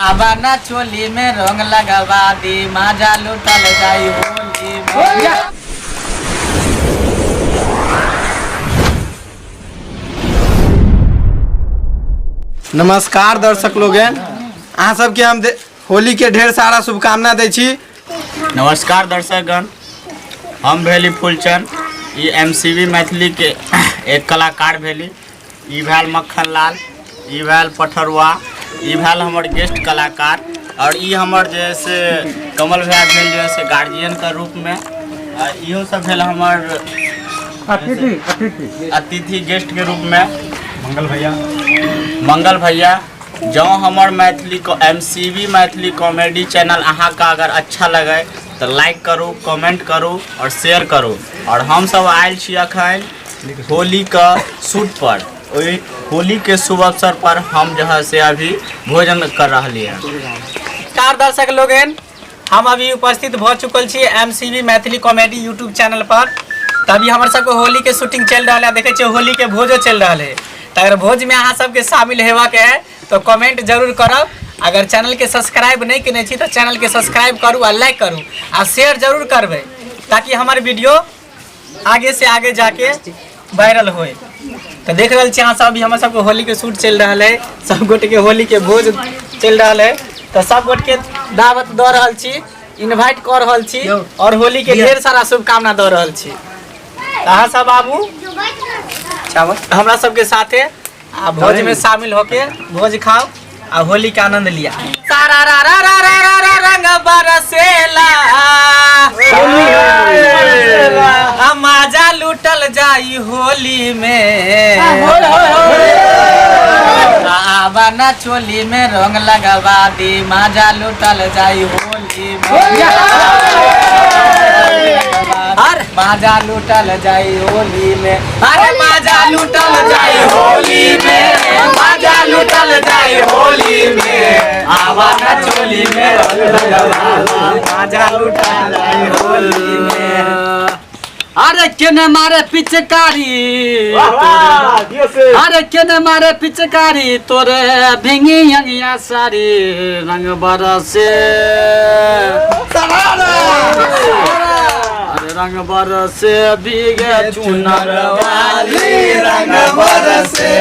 आबा ना चोली में रंग लगवा दी, माजा लूटल जाई होली में। नमस्कार दर्शक लोगन, अहाँ सबके हम होली के ढेर सारा शुभकामना दै छी। नमस्कार दर्शकगण, हम भेली Phoolchand, E M C B Maithili के एक कलाकार भेली। ई भेल मक्खन लाल, ई भेल पठरुआ, ई भेल हमर गेस्ट कलाकार, और ई हमर जे से कमल भैया भेल जे से गार्जियन के रूप में, आ इहो सब भेल हमर अतिथि गेस्ट के रूप में मंगल भैया। मंगल भैया। जँ हमर Maithili M C B Maithili comedy channel अहाँके अगर अच्छा लगे तऽ लाइक करू, कमेंट करू और शेयर करू। और हम सब आयल छी अखन होली के शूट पर, ओहि होली के शुभ अवसर पर हम जो है से अभी भोजन कर रहली हैं। नमस्कार दर्शक लोगन, हम अभी उपस्थित भऽ चुकल छी M C B Maithili comedy YouTube channel पर। तऽ अभी हमर सबके होली के शूटिंग चलि रहल है, देखै छियै होली के भोजो चलि रहल है। तऽ अगर भोज में अहाँ सबके शामिल हेबाक है तऽ कमेंट जरूर करब। अगर चैनल के सब्सक्राइब नहीं केने छी तऽ चैनल के सब्सक्राइब करू आ लाइक करू आ शेयर जरूर करबै, ताकि हमर वीडियो आगे से आगे जाके वायरल होए। तऽ देख रहल छी अहाँ सब, अभी हमर सबके होली के शूट चलि रहल है, सब गोटे के होली के भोज चलि रहल है। तऽ सब गोटे के दावत दऽ रहल छी, इनवाइट कऽ रहल छी और होली के ढेर सारा शुभकामना दऽ रहल छी। तऽ अहाँ सब आबू हमरा सबके साथे आ भोज में शामिल होके भोज खाओ आ होली के आनंद लिया। सारा रा रा रा रा रा रा रंग बरसेला, आ माजा लूटल जाई होली में। आबा ना चोली में रंग लगवा दी, माजा लूटल जाई होली में। अरे माजा लूटल जाई होली में, अरे माजा लूटल जाई होली में, माजा लूटल जाई होली में। आवा ना चोली में रंग लगवा दी, माजा लूटल जाई होली में। अरे केने मारे पिचकारी, अरे केने मारे पिचकारी, तोरे भिंगी अंगिया सारी रंग बरसे, अरे रंग बरसे भीगे चुनर वाली, रंग बरसे।